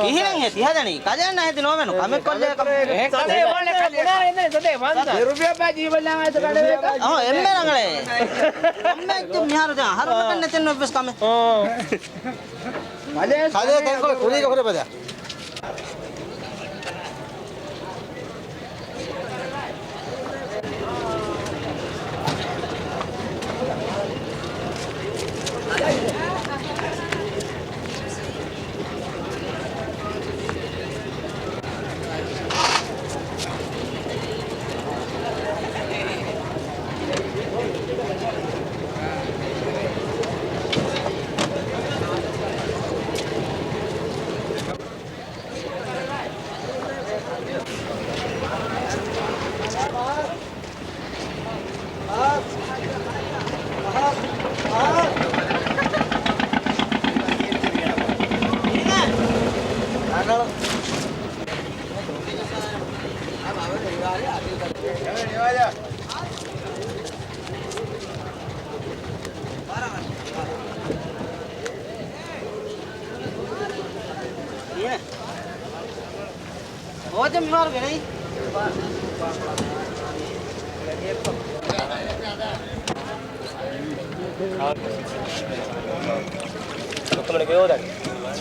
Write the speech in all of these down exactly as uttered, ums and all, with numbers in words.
ކިހިނެއް ހެތި ހަދަނީ؟ ކަލޭ ނަހެދި ނޯމެނު ކަމެއް ކޮށްލޭ ކަމެއް. އެހެން ކަލޭ ވާނެ ކަލޭ. އެހެން ރުފިޔާ ބާ ޖީބަށް ލާނގާ އެތަ ކަޑެވޭތަ؟ އަހަ، އެންމެ ރަނގަޅޭ. ކޮންމެ އެއްޗެއް މިހާރު ދެން އަހަރުމެން ނެތެއްނު އެއްވެސް ކަމެއް. ކަލޭ ކޮންކޮޅެއް ކުރީގަ ހުރެބަދާ. ހޯދަ މިހާރު ގެނައި.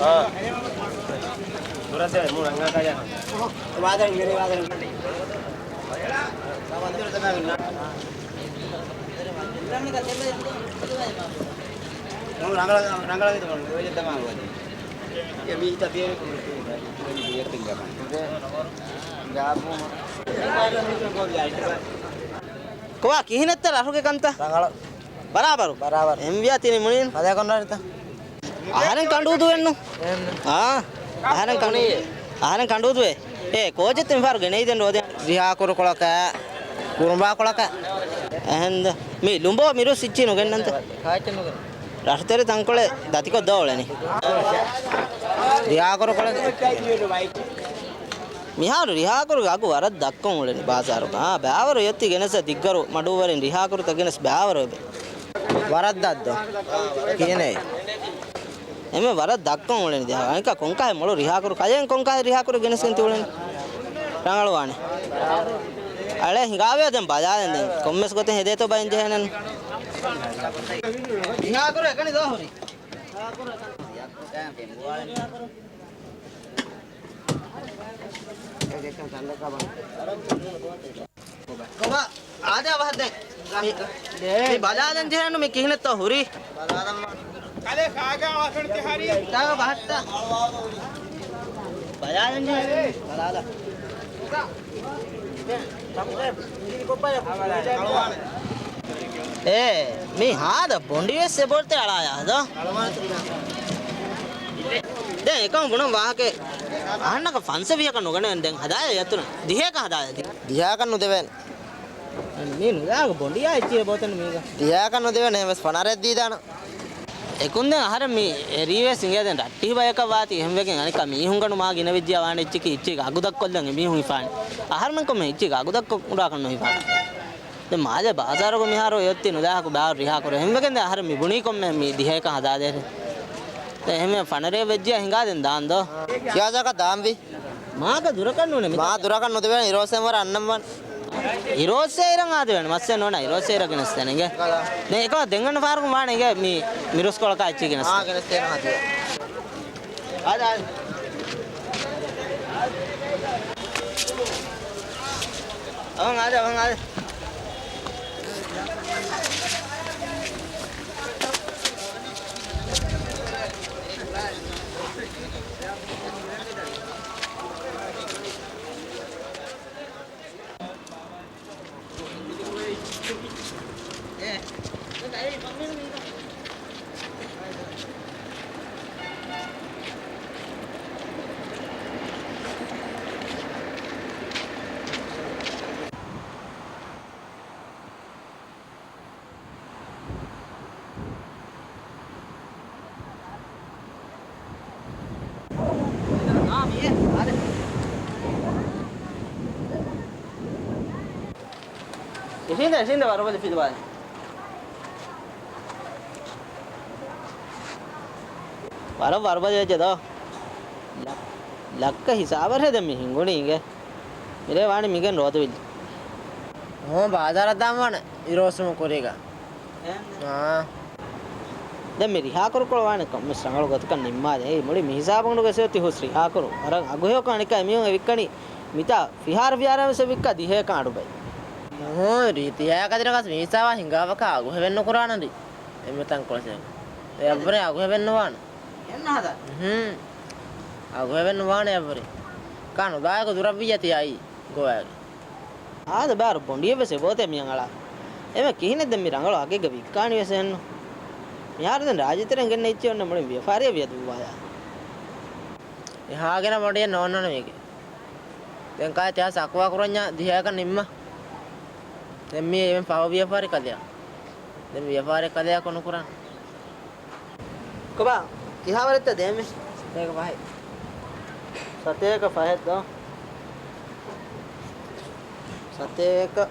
އާ. ދުރަށް ދެވޭ މޫނަށް އަނގަކާ. ވާދަން ގެރޭ ވާދަން. ރަނގަޅަށް، ރަނގަޅަށް ވަދެ. އެ މީ ތަބިޔަ ކުރު. ކޮބާ ކިހިނެއްތަ ރަށުގެ ކަންތައް؟ ރަނގަޅަށް. ބަރާބަރު؟ ބަރާބަރު. އެންވިޔާ ތިނި މުނީން؟ ބަލައިގަންނަވާނެތަ؟ އަހަރެން ކަނޑޫދުވެއްނު. އާ. އަހަރެން ކަނޑޫ-، އަހަރެން ކަނޑޫދުވޭ. އޭ، ކޯޗެއްތަ މިފަހަރު ގެނެއިދެން ރޯދި؟ ރިހާކުރު ކޮޅަކަށް، ކުރުނބާ ކޮޅަކަށް. އެހެންދަ؟ މި ލުނބޯ މިރުސް އިއްޗި ނުގެންނަންތަ؟ ރަށުތެރެ ތަންކޮޅެއް ދަތިކޮށް ދޯ އުޅެނީ. ރިހާކުރު ކޮޅެއް. މިހާރު ރިހާކުރުގެ އަގު ވަރަށް ދަށްކޮށް އުޅެނީ ބާޒާރު. އާ، ބާވަރު އޮތީ ގެނެސް ދިއްގަރު މަޑުވަރިން ރިހާކުރުތައް ގެނެސް ބާވަރު އެބެ. ވަރަށް ދަށްދޯ؟ ކިހިނެއް؟ އެމެ ވަރަށް ދަށްކޮށް އުޅެނީ ދިހާ. އަނެއްކާ ކޮންކަހެއް މޮޅު ރިހާކުރު ކަލޭން ކޮންކަހެއް ރިހާކުރެއް ގެނެސްގެން ތި އުޅެނީ؟ ރަނގަޅުވާނެ. އަޅެ ހިނގާވޭ ދެން ބަލާލަން ދެން. ކޮންމެސް ގޮތެއް ހެދޭތޯ ބައެއް ޖެހޭނެން. ރިހާކުރު އެކަނި ދޯ ހުރި. ކޮބާ؟ އާދެ އަވަހަށް ދެން. މި، މި ބަލާލަން ޖެހޭނު މި ކިހިނެއްތޯ ހުރީ؟ ބަލާލަން މާ. ކަލޭ ކާގާ ވާކަން ތި ހަރީ؟ ތާ ބަހައްޓާ. ބަލާލަން ޖެހޭނު. ބަލާލަ. އޭ، މި ހާދަ ބޮނޑިވެސް އެބޮޑުތެ އަޅާޔާ ހަދާ؟ ދެން އެކަމަށް ބުނަން ވާހަކަ އަހަންނަކަށް ފަންސަވީހަކަށް ނުގަނެވެން ދެން ހަދާޔާ އަތުނަ ދިހައަކަށް ހަދާޔާ ދި. ދިހައަކަށް ނުދެވޭނެ. މީ ނުލާގެ ބޮނޑިޔާ އެއްޗިހި ބޯތަން މީގަ. ދިހައަކަށް ނުދެވޭނެ އެހެންވެސް ފަނަރައެއް ދީދާނަ. އެކުންދެން އަހަރެން މި އެރީވެސް އިނގޭދެން ރައްޓިހި ބަޔަކަށް ވާތީ އެހެންވެގެން އަނެއްކާ މީހުންގަނޑު މާ ގިނަވެއްޖިޔާ ވާނެ އެއްޗަކީ އެއްޗެއް އަގުދައްކޮށްލަން އެމީހުން ހިފާނެ. އަހަރުމެން ކޮންމެ އެއްޗެއް އަގުދައްކަ ކުރާކަށް ނުހިފާނެ. ދެން މާލެ ބާޒާރުގަ މިހާރު އޮތް އޮތީ ނުލާހަކު ބާރު ރިހާކުރެ. އެހެންވެގެން ދެން އަހަރެން މި ބުނީ ކޮންމެ މި ދިހައަކަށް ހަދާދޭރެ. ދެން އެހެންވެ ފަނަރައެއް ވެއްޖިޔާ ހިނގާ ދެން ދާން ދޯ. ކިޔާ ޖަކަ ދާންވީ. މާކަ ދުރަކަށް ނޫނެ މި. މާ ދުރަކަށް ނުދެވޭނެ އިރޯސެން ވަރަށް އަންނަންވާނެ. އިރޯސޭ އިރަށް އާދެވޭނެ މައްސަ ނޯނަ އިރޯސޭ އިރަށް ގެނެސް ދޭނެ އިނގޭ. ދެން އެކަމަ ދެންގަނޑު ފާރުގަ ވާނެ އިނގޭ މި މިރުސްކޮޅަކާ އެއްޗި ގެނެސް. އާ ގެނެސް ދޭނެ ހަދިޔާ. އާދެ، އާދެ. އަވަން އާދެ، އަވަން އާދެ. އިށީނދެ، އިށީނދެ ވަރުބަލި ފިލުވާލި. ވަރަށް ވަރުބަލި ވެއްޖެ ދޯ. ލަ-، ލައްކަ ހިސާބަށް ހެދެ މި ހިނގުނީ އިނގޭ. މިރޭ ވާނީ މިގެން ރޯދަ ވިއްލި. ހޫނ ބާޒާރަށް ދާން ވާނެ އިރުއޮއްސުމު ކުރީގަ. އާ. ދެން މި ރިހާކުރުކޮޅު ވާނެ ކޮންމެސް ރަނގަޅު ގޮތަކަށް ނިންމާލެ. އޭ މުޅި މި ހިސާބުން ގޮސް އޮތީ ހުސް ރިހާކުރު. ވަރަށް އަގުހެޔޮކަން އަނެއްކާ އެމީހުން އެ ވިއްކަނީ މިތާ ފިހާރަ ފިހާރަ ވެސް އެ ވިއްކާ ދިހައެއްކަން އަޑު ބައި. ހޫނ ރީތި ހަޔާ ކަދިރަކަސް މި ހިސާބާ ހިނގާފަކާ އަގުހެވެއް ނުކުރާނަން ރީ. އެންމެ ތަންކޮޅެއް ސޭ. އެއަށްވުރެ އަގުހެވެއް ނުވާނެ. އެންނަ ހަދާ. ހޫނ. އަގުހެވެއް ނުވާނެ އެއަށްވުރެ. ކާ ނުދާއެކު ދުރަށްވިއްޔަތީ އައީ ގޮވާގެ. އާދަ ބާރު ބޮނޑިއެއް ވެސް އެބައޮތޭ މިއަނގަޅާ. އެމެ ކިހިނެއް ދެން މި ރަނގަޅު އަގެއްގަ ވިއްކާނީ ވެސް އެހެންނު. މިހާރު ދެން ރާއްޖެތެރެން ގެންނަ އެއްޗެއް އޮންނަ މުޅިން ވިޔަފާރިއެއް ވިޔަ ދުއްވާލާ. އެހާ ގިނަ ބޮނޑިއެއް ނޯންނާނެ މީގެ. ދެން ކާތި އާސް އަކުވާ ކުރަންޏާ ދިހައަކަށް ނިންމާ. ދެން މީ އެމެން ފަހު ވިޔަފާރި ކަލެއާ. ދެން ވިޔަފާރި ކަލެއާ ކޮނު ކުރާނެ. ކޮބާ، ކިހާވަރެއްތަ ދޭމެ؟ ސަތޭކަ ފަހެއް. ސަތޭކަ ފަހެއް ދޯ؟ ސަތޭކަ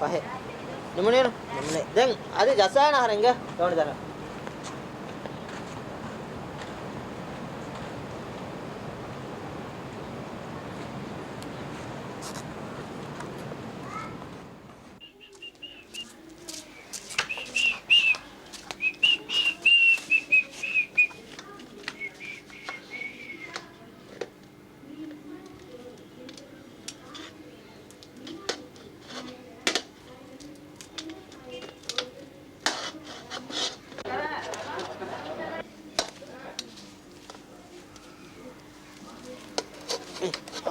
ފަހެއް. ނިމުނޭނު؟ ނިމުނޭ. ދެން އަދި ޖައްސާނަ އަހަރެންގެ ގަވަނި ދަރަ.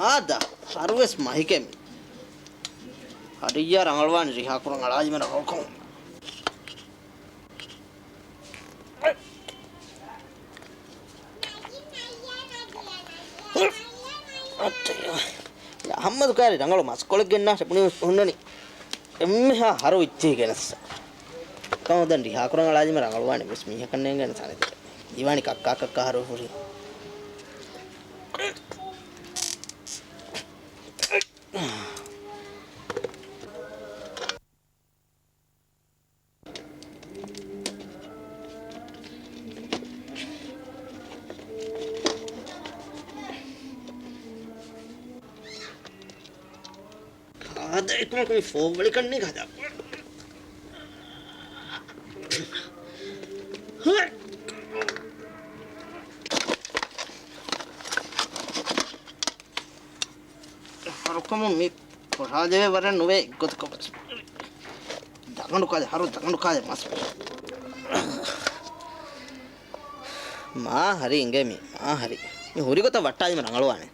އާދަ، ހަރުވެސް މަހިކެއް މި. ހަރިއްޔާ ރަނގަޅުވާނެ ރިހާކުރަން އަޅާލީމަ ރަނގަޅުކަމުން. އައްޗައްޔާ. އަޙްމަދު ކާރި ރަނގަޅު މަސްކޮޅެއް ގެންނާށެ ބުނި ހުންނަނީ. އެންމެހާ ހަރު އިއްޗިހި ގެނެއްސަ. ކަމު ދެން ރިހާކުރަން އަޅާލީމަ ރަނގަޅުވާނެ ވެސް މީހަކަށް ނޭނގޭނެ ތަނެއް. ދީވާނީ ކައްކާ ކައްކާ ހަރު ހުރި. ހާދަ އެކަމަކު މި ފޯވަޅި ކަންނޭގެ ހަދާ. ހަރުކަމުން މި ކޮށާލެވޭ ވަރެއް ނުވޭ އެއްގޮތަކަށް ވެސް. ދަގަނޑު ކާލެ، ހަރު ދަގަނޑު ކާލެ މަސް. މާ ހަރި އިނގޭ މީ، މާ ހަރި. މި ހުރި ގޮތަށް ވައްޓާލީމަ ރަނގަޅުވާނެ.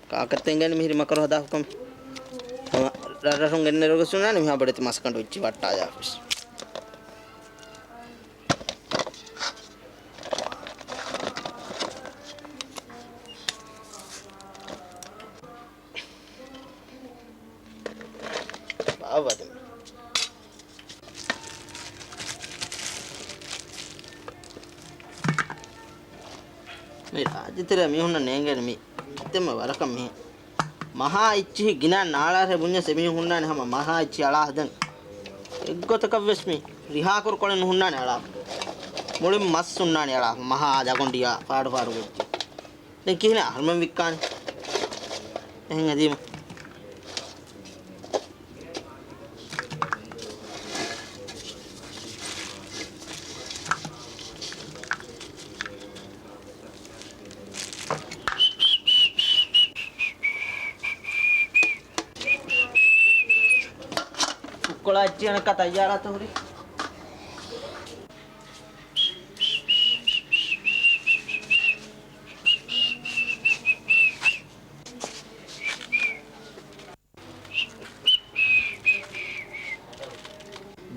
ކާކަށްތަ އިނގޭނެ މިހިރި މަކަރު ހަދާފަކަމެއް؟ ހަމަ ރަށްރަށުން ގެންނެރުގަސް ނާނެ މިހާ ބޮޑެތި މަސްކަނޑު އިއްޗި ވައްޓާލާފަސް. ބާވަދެން. މި ރާއްޖެތެރެ މީހުންނަށް ނޭނގޭނެ މި އެތެއްމެ ވަރަކަށް މިހެން. މަހާ އިއްޗިހި ގިނަ ނާޅާރެ ބުންޏަސް އެމީހުން ހުންނާނެ ހަމަ މަހާ އިއްޗި އަޅާ ހަދަން. އެއްގޮތަކަށްވެސް މި ރިހާކުރު ކޮޅެއް ނުހުންނާނެ އަޅާ. މުޅިން މަސް ހުންނާނެ އަޅާ. މަހާ ދަގޮނޑިއާ ފާޑު ފާޑު ގޮތް. ދެން ކިހިނެއް އަހަރުމެން ވިއްކާނެ؟ އެހެން އެދީމަ. ފުއްކޮޅާ އެއްޗިހި އަނެއްކާ ތައްޔާރާތަ ހުރީ؟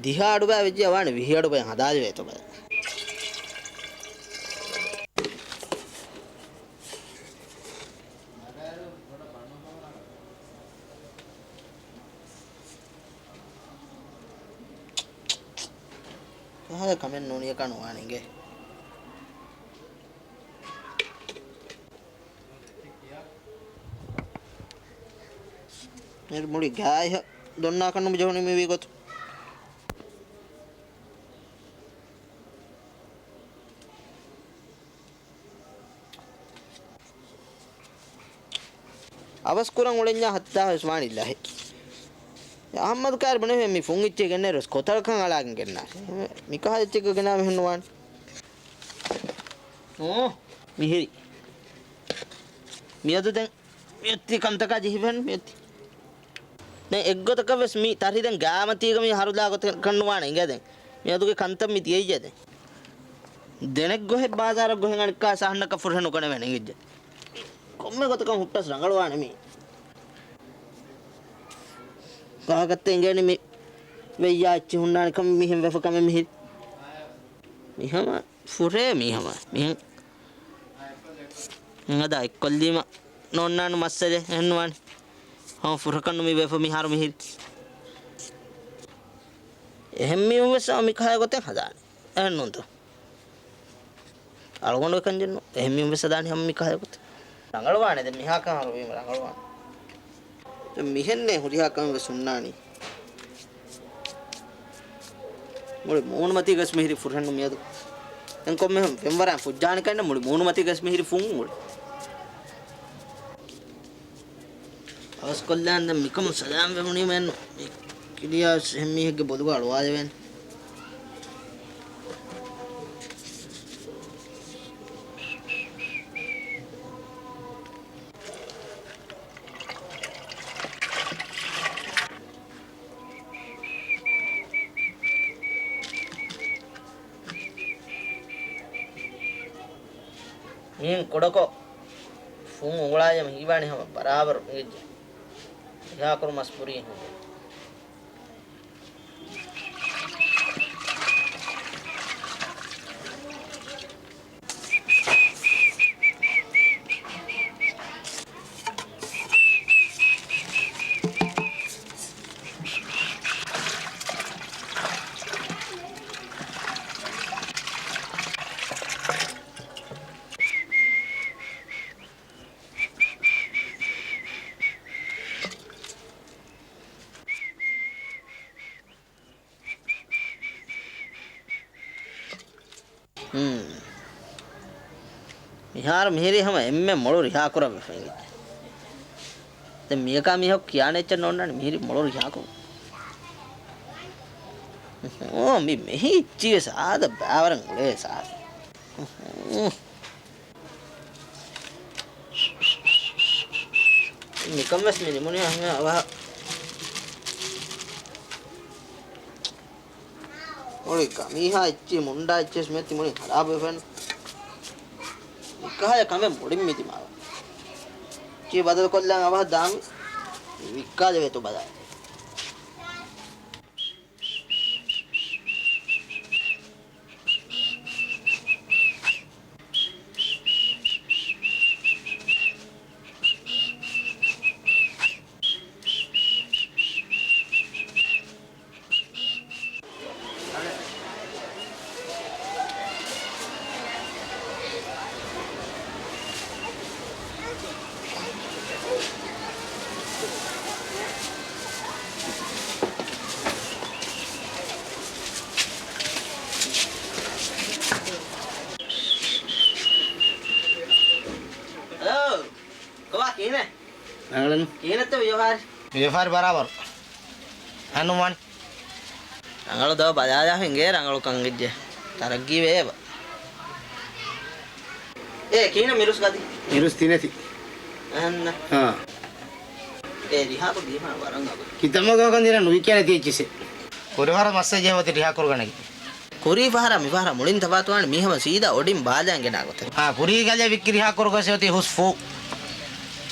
ދިހަ އަޑުބައި ވެއްޖެ ވާނެ ވިހި އަޑުބައި ހަދާލެވޭތޯ ބަލަ. އެހާ ކަމެއް ނޫނިޔަކާ ނުވާނެ އިނގޭ. މި މުޅި ގާތް ދޮންނާކަށް ނުމި ޖެހުނީ މި ވީ ގޮތުން. އަވަސް ކުރަން އުޅެންޏާ ހައްތާ ވެސް ވާނީ ލަހެއް. އަހައްމަދު ކާރި ބުނެފެ މި ފުން އިއްޗި ގެންނައިރު ވެސް ކޮތަޅަކަށް އަޅާގެން ގެންނާށޭ. މިކަހަލަ އެއްޗެއްގަ ގެނާ މިހެން ނުވާނެ. އޯ، މިހިރި. މިއަދު ދެން މިއޮތީ ކަންތަކާ ޖެހިފައި މިއޮތީ. ދެން އެއްގޮތަކަށް ވެސް މި ތަށި ދެން ގާމަތީގަ މި ހަރުލާ ގޮތަކަށް ނުވާނެ އިނގޭ ދެން. މިއަދުގެ ކަންތައް މި ދިޔައީ ދެން. ދެނެއްގޮހެއް ބާޒާރަށް ގޮހެއް އަނެއްކާ ސަހަންނަކަށް ފުރެ ނުކަނެވެން އިނގިއްޖެ. ކޮންމެ ގޮތަކަށް ހުއްޓަސް ރަނގަޅުވާނެ މީ. ކާކަށްތަ އިނގޭނެ މި ވެއްޔާ އެއްޗި ހުންނާނެ ކަމެއް މިހެން ވެފަ ކަމެއް މިހިރި. މިހަމަ ފުރޭ މީހަމަ މިހެން އަދާ އެއްކޮށްލީމަ ނޯންނާނު މައްސަލެއް އެހެންނުވާނެ. ހަމަ ފުރަކަށް ނު މި ވެފަ މިހާރު މިހިރި. އެހެން މީހުން ވެސް މިކަހަލަ ގޮތެއް ހަދާނެ. އެހެންނޫންތޯ؟ އަޅުގަނޑު އެކަން ޖެންނު. އެހެން މީހުން ވެސް ހަދާނެ ހަމަ މިކަހަލަ ގޮތެއް. ރަނގަޅުވާނެ ދެން މިހާ ކަހަލަ ވީމަ ރަނގަޅުވާނެ. ދެން މިހެންނޭ ހުރިހާ ކަމެއް ވެސް ހުންނާނީ. މުޅި މޫނުމަތީގަސް މިހިރި ފުރެހެއްނު މިއަދު. ދެން ކޮންމެ ފެންވަރާ ފުއްޖާނެ ކަންނެ މުޅި މޫނުމަތީގަސް މިހިރި ފުން އުޅެ. އަވަސްކޮށްލާން ދެން މިކަމު ސަލާމް ވެވުނީމައެއްނު. މި ކިޑިޔާ އެހެން މީހެއްގެ ބޮލުގަ އަޅުވާލެވޭނެ. މިހެން ކުޑަކޮށް ފުން އުނގުޅާލަމަ ހީވާނެ ހަމަ ބަރާބަރު އިނގިއްޖެ. ރިހާކުރު މަސް ފުރީ ހިނގޭ. ހުން. މިހާރު މިހިރީ ހަމަ އެންމެ މޮޅު ރިހާކުރަން ވެފަ އިނގިއްޖެ. ދެން މިޔަކާ މީހަކު ކިޔާނެ އެއްޗެއް ނޯންނާނެ މިހިރީ މޮޅު ރިހާކުރު. އޯ، މި މެހި އިއްޗީ ވެސް އާދަ ބާވަރަށް އުޅޭ ސާފު. މިކަން ވެސް މި ނިމުނީ އަހަން އަވަހަށް. މުޅި ކަމީހާ އެއްޗި މުންޑާ އެއްޗިސް މެ ތި މުޅި ހަރާބުވެފައެއްނު. މިކަހަލަ ކަމެއް މުޅިން މި ދިމާވާ. އެއްޗި ބަދަލުކޮށްލާން އަވަހަށް ދާން ވިއްކާލެވޭތޯ ބަލާ. ހަލޯ! ކޮބާ ކިހިނެއް؟ ރަނގަޅަން. ކިހިނެއްތަ ވިޔަފާރި؟ ވިޔަފާރި ބަރާބަރު. އަނުމާން. ރަނގަޅު ދޯ ބަލާލާ ހިނގޭ ރަނގަޅު ކަން އިއްޖެ. ތަރައްގީ ވޭބަ. އޭ، ކިހިނެއް މިރުސް ގަދި؟ މިރުސް ތިނެތި. އެހެންނަ؟ އާ. އޭ، ރިހާކު ދީމާ ވަރަށް އަގު. ކިތަމަގަ ކަން ދިރަ ނުވިކޭނެ ތިއެއްޗިސެ. ކުރިފަހަރަ މައްސަ ޖެހެމަތި ރިހާ ކުރުގަނެގެ. ކުރީ ފަހަރާ މި ފަހަރާ މުޅިން ތަފާތުވާނެ މީ ހަމަ ސީދާ އޮޑިން ބާލަން ގެނާ ގޮތެއް. އާ، ކުރީ ގަލޭ ވިއްކި ރިހާ ކުރުގަސް އޮތީ ހުސް ފޫ.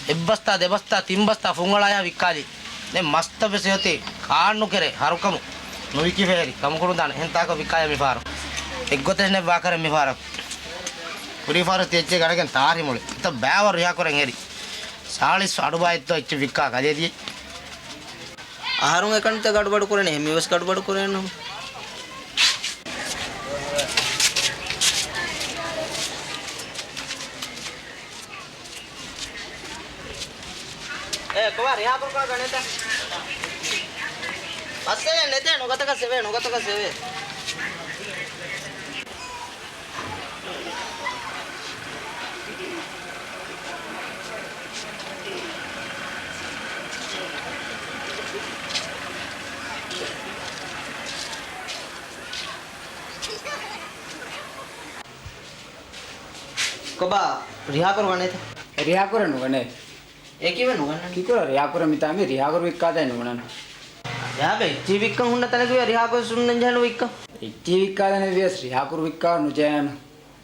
އެއްބަސްތާ، ދެބަސްތާ، ތިން ބަސްތާ ފުން އަޅާޔާ ވިއްކާލި. ދެން މަސްތައް ވެސް އޮތީ ކާން ނުކެރޭ ހަރުކަމު. ނުވިކި ފެހެރި ކަމުކުރުން ދާނެ. އެހެން ތާކަށް ވިއްކާޔާ މި ފަހަރު. އެއްގޮތެއް ނެއް ވާކަރެއް މި ފަހަރަކު. ކުރީ ފަހަރު ތި އެއްޗެއް ގަޑަގެން ތާރި މުޅި. ތަ ބާވަރު ރިހާ ކުރަން އެރި. ސާޅީސް އަޑުބާއެއްތޯ އެއްޗެއް ވިއްކާ ގަލޭ ދިޔަ. އަހަރުން އެކަންތައް ގަޑުބަޑު ކުރަނީ، އެހެން މިވެސް ގަޑުބަޑު ކުރޭނު. އޭ، ކޮބާ ރިހާކުރު ކޮޅަކަށް ނެތަ؟ މައްސަލައެއް ނެތޭ، ނުގަތަކަށް ސެވޭ، ނުގަތަކަށް ސެވޭ. ކޮބާ، ރިހާކުރު ގަނޭތަ؟ ރިހާކުރަން ނުގަނޭ. އެކީވެ ނުގަންނަނީ. ކިކުރ ރިހާކުރަން މިތާ މި ރިހާކުރު ވިއްކާދޭ ނުގަނަން. ރިހާކުރު އެއްޗިހި ވިއްކަން ހުންނަ ތަނަކު ރިހާކުރު ސުންނަން ޖެހެނު ވިއްކަން. އެއްޗިހި ވިއްކާދޭނެ ވިޔަސް ރިހާކުރު ވިއްކާ ނުޖެހޭނު.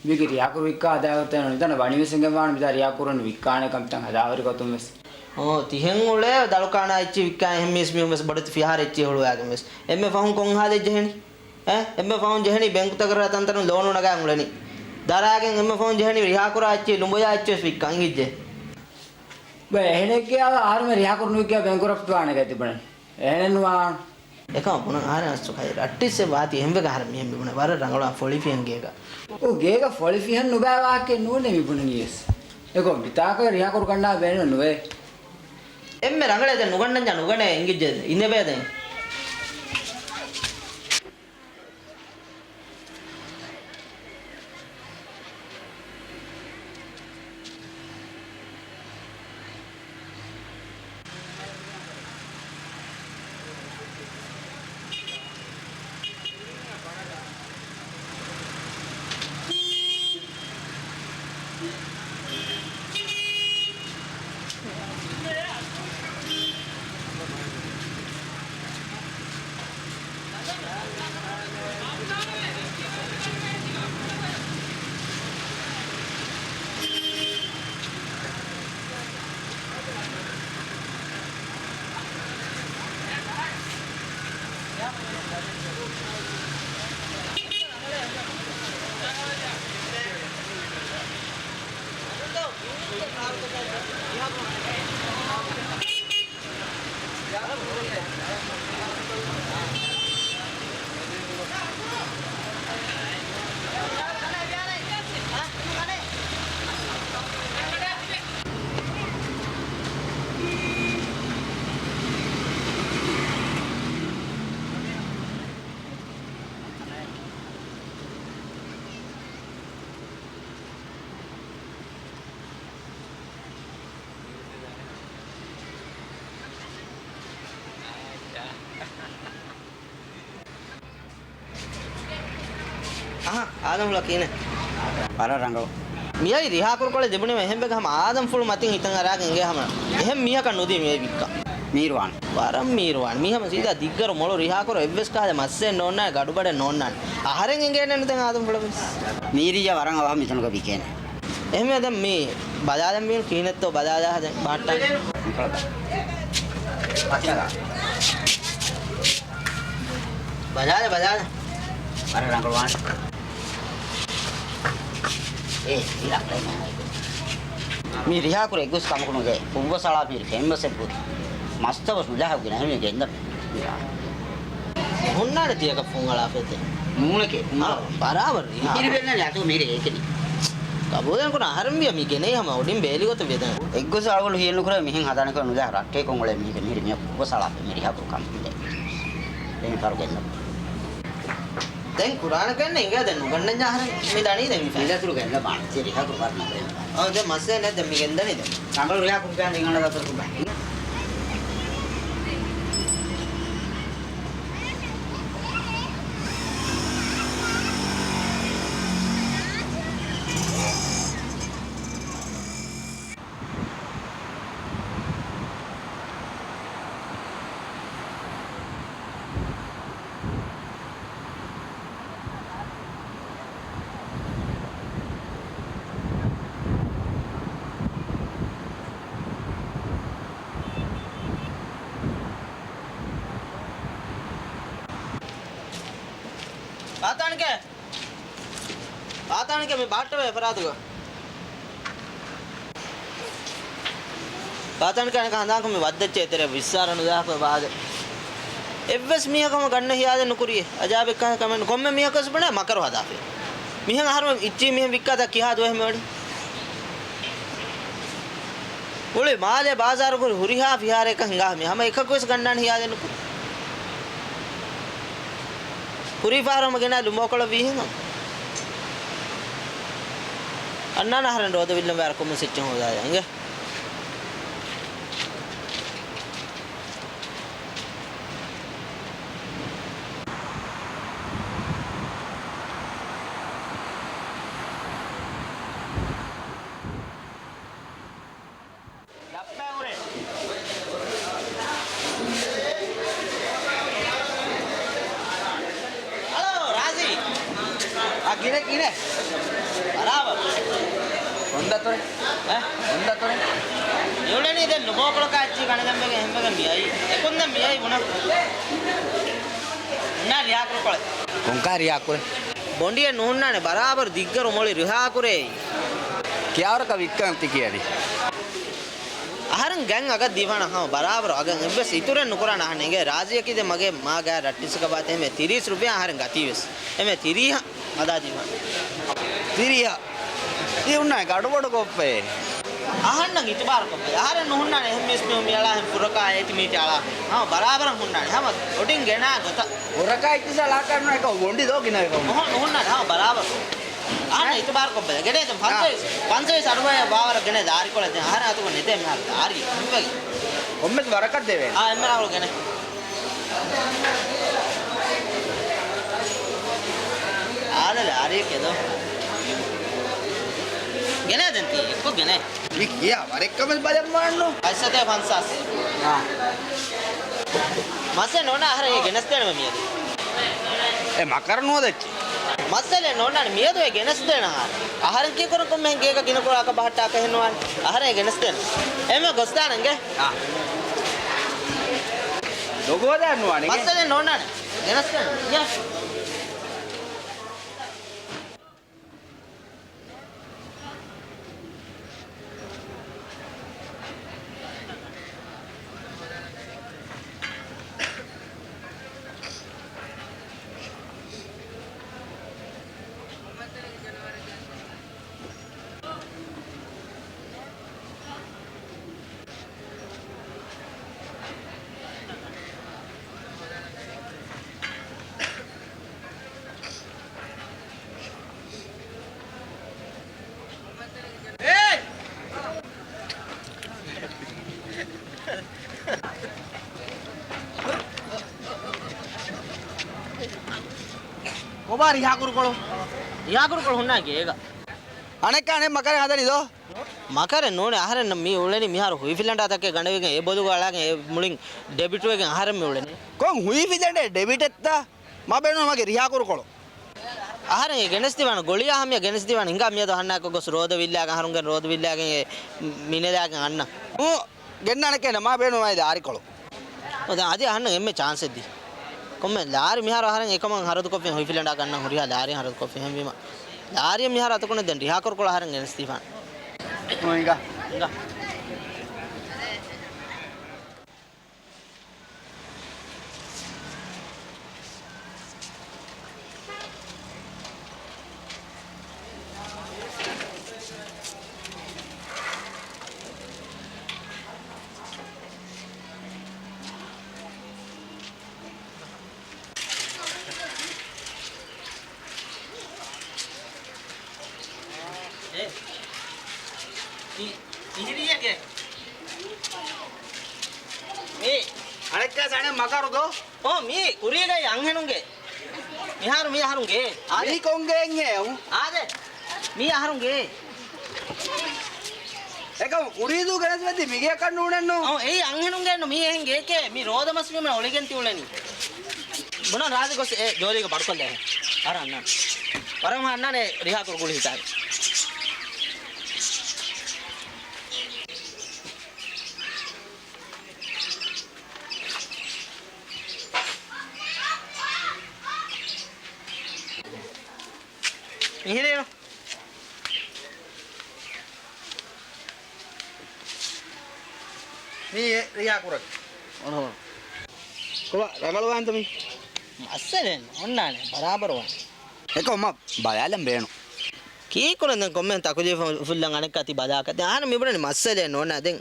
މީގެ ރިހާކުރު ވިއްކާ ހަދާގަތޭނު ނިދަން ވަނީވެސް އެނގެންވާނެ މިތާ ރިހާކުރުން ވިއްކާނެ ކަމަށް ހަދާވަރި ގޮތުން ވެސް. އޯ، ތިހެން އުޅޭ ދަޅުކާނާ އެއްޗިހި ވިއްކާ އެހެން މީސް މީހުން ވެސް ބޮޑެތި ފިހާރަ އެއްޗިހި ހުޅުވާގެން ވެސް. އެންމެ ފަހުން ކޮން ހާލެއް ޖެހެނީ؟ އެ، އެންމެ ފަހުން ޖެހެނީ ބެންކުތަކަށް ތަންތަނުން ލޯނު ނަގާ އުޅެނީ. ދަރާގެން އެންމެ ފަހުން ޖެހެނީ ރިހާކުރާ އެއްޗިހި ލުނބޮޔާ އެއްޗިހި ވެސް ވިއްކަން އިނގިއްޖެ. ބަ އެހެނެއްގެ އަވަ އަހަރުމެ ރިހާކުރު ނުވިއްކާ ބެންކުރަޕްޓް ވާނެ ގަތި ބުނެ. އެހެނެއް ނުވާން. އެކަމަ ބުނަން އަހަރެން އަސްތު ކައި ރައްޓިއްސެއް ވާތީ އެހެންވެގެ އަހަރެން މިހެން މިބުނެ ވަރަށް ރަނގަޅާ ފޮޅިފިހެން ގޭގަ. އޯ ގޭގަ ފޮޅިފިހެން ނުބައި ވާހަކައެއް ނޫނޭ މި ބުނަނީ ވެސް. އެކޮ މިތާކަށް ރިހާކުރު ގަންނާ ބޭނުމެއް ނުވޭ. އެންމެ ރަނގަޅޭ ދެން ނުގަންނަންޏާ ނުގަނޭ އިނގިއްޖެ އިނދެބޭ ދެން. އަހަ، އާދަމްފުޅަކީ ކިހިނެއް؟ ވަރަށް ރަނގަޅު. މިއައީ ރިހާކުރުކޮޅެއް ދެބުނީމަ އެހެންވެގެ ހަމަ އާދަމްފުޅު މަތިން ހިތަށް އަރާގެން އިނގޭ ހަމަ. އެހެން މީހަކަށް ނުދީ މިއައީ ވިއްކަން. މީރުވާން. ވަރަށް މީރުވާން. މީ ހަމަ ސީދާ ދިއްގަރު މޮޅު ރިހާކުރު އެއްވެސް ކަހަލަ މައްސެއް ނޯންނާނެ، ގަޑުބަޑެއް ނޯންނާނެ. އަހަރެން އެނގޭނެ ނުދެން އާދަމްފުޅަށް ވެސް. މީރިއްޔާ ވަރަށް އަވަހަށް މިތަނުގަ ވިކޭނެ. އެހެންވެ ދެން މީ ބަލާލަން މީނު ކިހިނެއްތޯ ބަލާލާ ދެން ބަހައްޓާ. ބަލާލަ، ބަލާލަ. ވަރަށް ރަނގަޅުވާނެ. އޭ، މި ރިހާކުރު އެއްގޮސް ކަމަކު ނުދޭ. ކުއްވަސް އަޅާފި މީރި ފެންވަސް އެއްބުރި. މަސްތައް ވެސް ނުޖަހާ ގިނަ ހެމި ގެންދަ. ހުންނާނެ ތިޔަކަށް ފުން އަޅާފައިތެ. ނޫނެކޭ، ހުންނާ. އާ، ބަރާބަރު ރިހާ. މިހިރި ވެންނަނީ އަތު މިހިރި އޭކެނި. ގަބޫލެއް ކުރާ އަހަރެން ވިޔަ މި ގެނެއް ހަމަ އޮޑިން ބޭލި ގޮތަށް ވިޔަ ދެން. އެއްގޮސް އަޅުގަނޑު ހިޔެއް ނުކުރޭ މިހެން ހަދާނެކަން ނުޖަހާ ރައްޓެއް ކޮން އުޅޭ މީގެ މިހިރި މިޔަ ކުއްވަސް އަޅާފަ މި ރިހާކުރު ކަމަކު ނުދޭ. ދެން ފަރު ގެންދަ. ދެން ކުރާނެ ކަން އިނގޭ ދެން ނުގަންނަންޏާ އަހަރެން މި ދަނީ ދެން މި ފެން. މި ދަތުރު ގެންދަ ބާން. ތި ރިހާކުރު ބާރު ނުދޭ. އަ، ދެން މައްސަލަ ނެތް ދެން މި ގެންދަނީ ދެން. ރަނގަޅު ރިހާކުރު ކަން އިނގަން ދަތުރު ކުބާ. ބާތާނެކޭ؟ ބާތާނެކޭ މި ބަހައްޓަވޭ އެފަރާތުގަ. ބާތާނެކޭ އަނެކާ ހަނދާންކޮށް މި ވައްދައްޗޭ ތެރޭ ވިއްސާރަ ނުދާކޮށް ބާދެ. އެއްވެސް މީހަކަށް ގަންނަ ހިޔާލެއް ނުކުރިއޭ. އަޖާބެއްކާ ކަމެއް ނު. ކޮންމެ މީހަކަށް ވެސް ބުނޭ މަކަރު ހަދާފި. މިހެން އަހަރުމެން އިއްޗީ މިހެން ވިއްކާތާ ކިހާ ދުވަހެއް މިވަނީ؟ މުޅި މާލެ ބާޒާރު ކުރި ހުރިހާ ފިހާރައަކަށް ހިނގާ މި ހަމަ އެކަކުވެސް ގަންނާނެ ހިޔާލެއް ނުކުރި. ކުރީ ފަހަރު ހަމަ ގެނާ ލުމޯކޮޅަށް ވީހެން. އަންނާނެ އަހަރެން ރޯދަ ވިއްލަން ވާރަ ކޮންމެސް އެއްޗެއް ހޯދާ އިނގޭ. އަޅޯ، ރާޒީ. އާ، ގިނަ، ގިނަ. ބަރާބަރު. ހޮންދަތޮއެ؟ އެ؟ ހޮންދަތޮއެ؟ އިއުޅެނީ ދެން ނުބޯކޮޅަކާ އެއްޗި ގަނެގެންވެގެން ހެންވެގެން މިއައީ. އެކުންދެން މިއައީ ބުނަން. ނާ ރިހާކުރު ކޮޅެއް. ކޮންކާ ރިހާކުރެއް؟ ބޮނޑިއެއް ނުހުންނާނެ، ބަރާބަރު ދިއްގަރު މޮޅި ރިހާކުރޭ. ކިޔާވަރަކަށް ވިއްކަން ތި ކިޔަނީ؟ އަހަރެން ގަތް އަގަށް ދީފާނަ ހަމަ ބަރާބަރު އަގަށް އެއްވެސް އިތުރެއް ނުކުރާނަ އަހަން އެނގޭ ރާޒީއަކީ ދެ މަގޭ މާ ގާ ރައްޓިސަކަށް ބާތެ އެމެ ތިރީސް ރުފިޔާ އަހަރެން ގަތީވެސް. އެމެ ތިރީހަ އަދާ ދީފާނަ. ތިރީހަ؟ ތި ހުންނާނެ ގަޑުބޮޑު ކޮށްފައޭ. އަހަންނަށް އިތުބާރު ކޮށްފައޭ. އަހަރެން ނުހުންނާނެ އެހެން މީސް މީހުން މިއަޅާ ހެން ފުރަކާ އޭތި މީތި އަޅާ. ހަމަ ބަރާބަރަށް ހުންނާނެ. ހަމަ އޮޑިން ގެނާ ގޮތަށް. ފުރަކާ އިއްތިސާލް އަޅާކަށް ނުވޭ އެކަ ވޮނޑި ދޯ ގިނަ އެކަމު. އޮހޮ ނުހުންނާނެ. ހަމަ ބަރާބަރު. އަހަން އިތުބާރު ކޮށްބަލަ. ގެނޭ ދެން ފަންސަވީސް، ފަންސަވީސް އަޑު ބަޔަށް ވާވަރަށް ގެނޭ ދާރިކޮޅެއް ދެން. އަހަރެން އަތުގަ ނެތޭ މިހާރު ދާރި. ހިންވެގެ. ކޮންމެސް ވަރަކަށް ދެވޭނެ. އާ، އެންމެ ރާހުލް ގެނޭ. އާދެ، ދާރިއެއް ކެދޯ. ގެނޭ ދެން ތީ. އެއްކޮށް ގެނޭ. މި ކިޔާ ވަރެއްކަމެއް ބަލަން ވާންނު. އައިސަތޭ ފަންސާސް. އާ. މައްސަލަ ނޯންނާ އަހަރެން އެ ގެނެސްދޭނަމޭ މިއަދު. އެ މަކަރު ނުވަދެއްޗި. މައްސަލަ ނޯންނާނެ މިއަދު އެ ގެނެސްދޭނަ އަހަރެން. އަހަރެން ކީކުރަން ކޮންމެހެން ގޭގަ ގިނަ ކުރާކަށް ބަހައްޓާކަށް ހެންނުވާނެ. އަހަރެން އެ ގެނެސްދޭނަ. އެމެ ގޮސްދާނަންގެ. އާ. ލޮގޯ ދާން ނުވާނެ. މައްސަލަ ނޯންނާނެ. ގެނެސްދޭނަ. ޔާ. ކޮބާ ރިހާކުރުކޮޅު؟ ރިހާކުރުކޮޅު ހުންނާ ގޭގަ. އަނެއްކާ އަނެއް މަކަރެއް ހަދަނީ ދޯ؟ މަކަރެއް ނޫނޭ، އަހަރެންނަށް މީ އުޅެނީ މިހާރު ހުއިފިލަނޑާތަކެއް ގަނޑެވިގެން އެ ބޮލުގަ އަޅާގެން އެ މުޅިން ޑެބިޓްވެގެން އަހަރެން މި އުޅެނީ. ކޮން ހުއިފިލަނޑެއް ޑެބިޓެއްތަ؟ މާ ބޭނުން މަގެ ރިހާކުރުކޮޅު. އަހަރެން އެ ގެނެސްދިވާނެ ގޮޅިއާ ހަމަޔަށް ގެނެސްދިވާނެ ހިނގާ މިއަދު އަހަންނާއެކު ގޮސް ރޯދަ ވިއްލާގެން އަހަރުންގެ ރޯދަ ވިއްލާގެން އެ މިނެލާގެން އަންނަ. އޫ، ގެންނާނެ ކޭނަ މާ ބޭނުން މާ ދާރިކޮޅު. އޮ، ދެން އަދި އަހަންނަށް އެންމެ ޗާންސެއް ދީ. ކޮންމެ ލާރި މިހާރު އަހަރެން އެކަމަށް ހަރަދުކޮށްފިން ހުއިފިލަނޑާ ގަންނަ ހުރިހާ ލާރި ހަރަދުކޮށްފިން ހެންވީމަ. ލާރިއަށް މިހާރު އަތުކުނެ ދެން ރިހާކުރުކޮޅު އަހަރެން ގެނެސްދީފާނެ. އޮ، ހިނގާ. ހިނގާ. އޭ. މި-، މިހިރީއެއްގެ. މީ. އަނެއްކާ ސަނެ މަކަރު ދޯ؟ އޯ، މީ ކުރީގައި އަންހެނުންގެ. މިހާރު މީ އަހަރުންގެ. އާދެ. މީ ކޮންގެއެއް އޭ؟ އާދެ. މީ އަހަރުންގެ. އެކަމު ކުރީދޫ ގެނެސް ވެއްދި މިގެއަކަށް ނޫނެއްނު. އައު، އެއީ އަންހެނުންގެ ނު މީ އެހެން ގޭކޭ. މީ ރޯދަ މަސް ވީމަ އޮޅިގެން ތިއުޅެނީ. ބުނަން ރާޒި ގޮސް އެ ޖޯލީގަ ބަޑުކޮށްލޭ. އަރަ އަންނާނެ. ވަރަށް މާ އަންނާނެ ރިހާކުރު ގުޅި ހިތާގެ. މިހިރީނު. މީ ރިހާ ކުރަން. އޮންހޯ. ކޮބާ ރަނގަޅުވާންތަ މީ؟ މައްސަލައެއް ނޯންނާނެ، ބަރާބަރުވާނެ. އެކަމަ ބަލާލަން ބޭނު. ކީއްކުރަން ދެން ކޮންމެހެން ތަކުލީފު ފުއްލަން އަނެއްކާ ތި ބަލާކަށް. ދެން އަހަރެން މިބުނަނީ މައްސަލައެއް ނޯންނާ. ދެން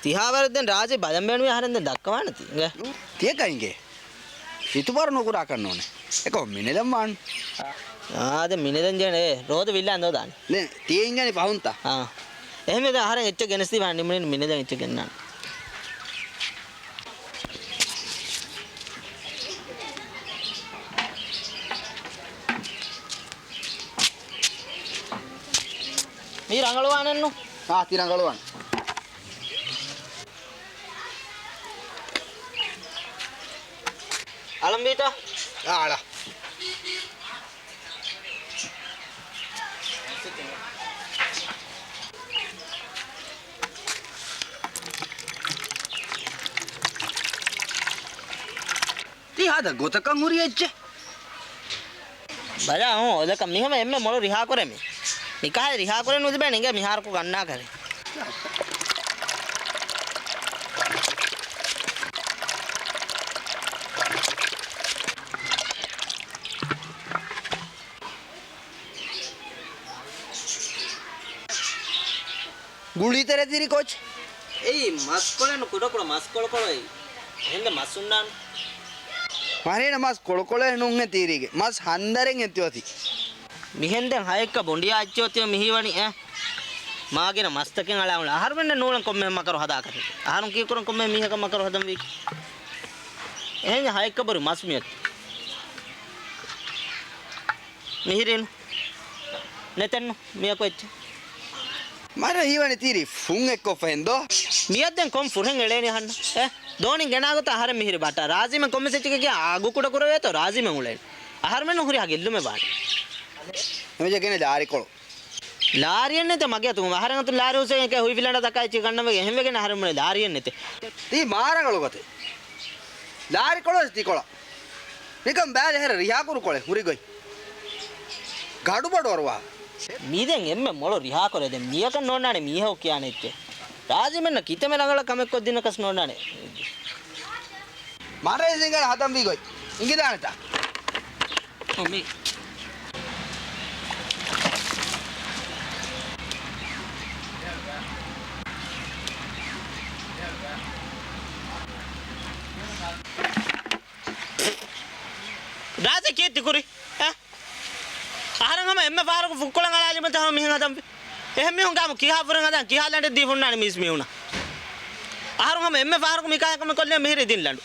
ތިހާވަރަށް ދެން ރާޒީ ބަލަން ބޭނުމީ އަހަރެން ދެން ދައްކަވާނެތީ. އިނގޭ. ތިޔަ ކައިނގޭ. އިތުބާރު ނުކުރާކަށް ނޫނޭ. އެކަމަ މިނެލަން ވާން. އާދެ މިނެލަން ޖެހޭނެ. އޭ، ރޯދަ ވިއްލާ އަންދޯ ދާނެ. ދެން ތިޔަ އިނގޭނީ ފަހުންތަ؟ އާ. އެހެންވެ ދެން އަހަރެން އެއްޗެއް ގެނެސްދީފާ ނިމުނީ މިނެލަން އެއްޗެއް ގެންނާނެ. މީ ރަނގަޅުވާނެއްނު. އާ، ތި ރަނގަޅުވާނެ. އަޅަނބީތަ؟ އާ، އަޅާ. ތި ހާދަ ގޮތަކަށް ހުރި އެއްޗެއް. ބަލާ، ހޫ، އޮލަކަށް މިހަމަ އެންމެ މޮޅު ރިހާކުރޭ މީ. ނިކާހެއް ރިހާކުރެއް ނުލިބޭނެ އިނގޭ މިހާރަކު ގަންނާކަށް. ގުޅީތެރެ ތިރި ކޯޗް. އެއީ މަސްކޮޅެއްނު ކުޑަކުޑަ މަސް ކޮޅުކޮޅު އެއީ. އެހެންދެން މަސް ހުންނާނެ. މަރޭނަ މަސް ކޮޅުކޮޅެއް ނޫންހެން ތީރީގެ. މަސް ހަންދަރެއްހެން ތިއޮތީ. މިހެންދެން ހައެއްކަ ބޮނޑިޔާ އެއްޗެއް އޮތީ މިހީވަނީ އެ. މާގިނަ މަސްތަކެއް އަޅާ އުޅާ. އަހަރުމެންނަށް ނޫޅެން ކޮންމެ މަކަރު ހަދާކަށް. އަހަރުން ކީއްކުރަން ކޮންމެ މީހަކަށް މަކަރު ހަދަން ވީ. އެހެން ހައެއްކަ ބޮޑު މަސް މިއޮތީ. މިހިރީނު. ނެތެއްނު. މިޔަކު އެއްޗެއް. މަރ ހީވަނީ ތީރީ ފުން އެއްކޮށްފަހެން ދޯ؟ މިޔަށް ދެން ކޮން ފުރެން އެޅޭނީ އަހަންނަށް؟ އެ؟ ދޯނިން ގެނާގޮތަށް އަހަރެން މިހިރި ބައްޓާ. ރާޒީމެން ކޮންމެސް އެއްޗެކޭ ކިޔާ އަގު ކުޑަ ކުރެވޭތޯ ރާޒީމެން އުޅޭނީ. އަހަރުމެންނަށް ހުރިހާ ގެއްލުމެއް ވާނެ. އެމެޖެ ގެނެ ލާރިކޮޅު. ލާރިއެއް ނެތޭ މަގޭ އަތުން. އަހަރެން އަތުން ލާރި ހުސެން އެކޭ ހުއިފިލަނޑާ ތަކާ އެއްޗެއް ގަންނަވަން އެހެންވެގެން އަހަރެން ބުނޭ ލާރިއެއް ނެތޭ. ތީ މާ ރަނގަޅު ގޮތެއް. ލާރިކޮޅު ވެސް ތިކޮޅަށް. ނިކަން ބައިލެ ހެރަ ރިހާކުރު ކޮޅެއް ހުރި ގޮތް. ގަޑުބަޑު އަރުވާ. މީ ދެން އެންމެ މޮޅު ރިހާކޮޅެއް. ދެން މިޔަކަށް ނޯންނާނެ މީހަކު ކިޔާނެ އެއްޗެއް. ރާޒީމެންނަށް ކިތަންމެ ރަނގަޅަށް ކަމެއް ކޮށްދިނަކަސް ނޯންނާނެ. މަރޭ ސިނގަރ ހަދަން ވީ ގޮތް. އިނގިދާނެތަ؟ އޮ، މީ. ރާޒީ ކީއްތި ކުރީ؟ އެ؟ އަހަރެން ހަމަ އެންމެ ފަހަރަކު ފުއްކޮޅަށް އަޅާލީމަ ތަހަމަ މިހެން ހަދަން ވީ. އެހެން މީހުން ގާމު ކިހާ ފުރެން ހަދާން ކިހާ ލަނޑެއް ދީ ހުންނާނެ މީސް މީހުނަށް. އަހަރުން ހަމަ އެންމެ ފަހަރަކު މިކާ އެކަމެއް ކޮށްލޭ މިހިރީ ދިން ލަނޑު.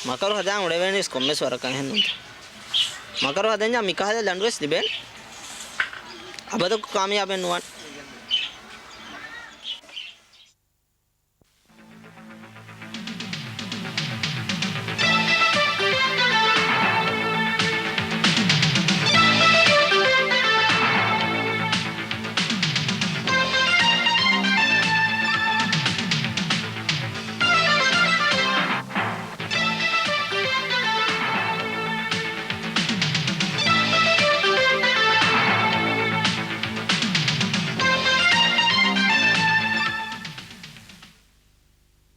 މަކަރު ހަދާން އުޅެވޭނީސް ކޮންމެސް ވަރަކަށް އެހެންނުންތަ؟ މަކަރު ހަދަންޏާ މިކަހަލަ ލަނޑުވެސް ލިބޭނެ. އަބަދަކު ކާމިޔާބެއް ނުވާނެ.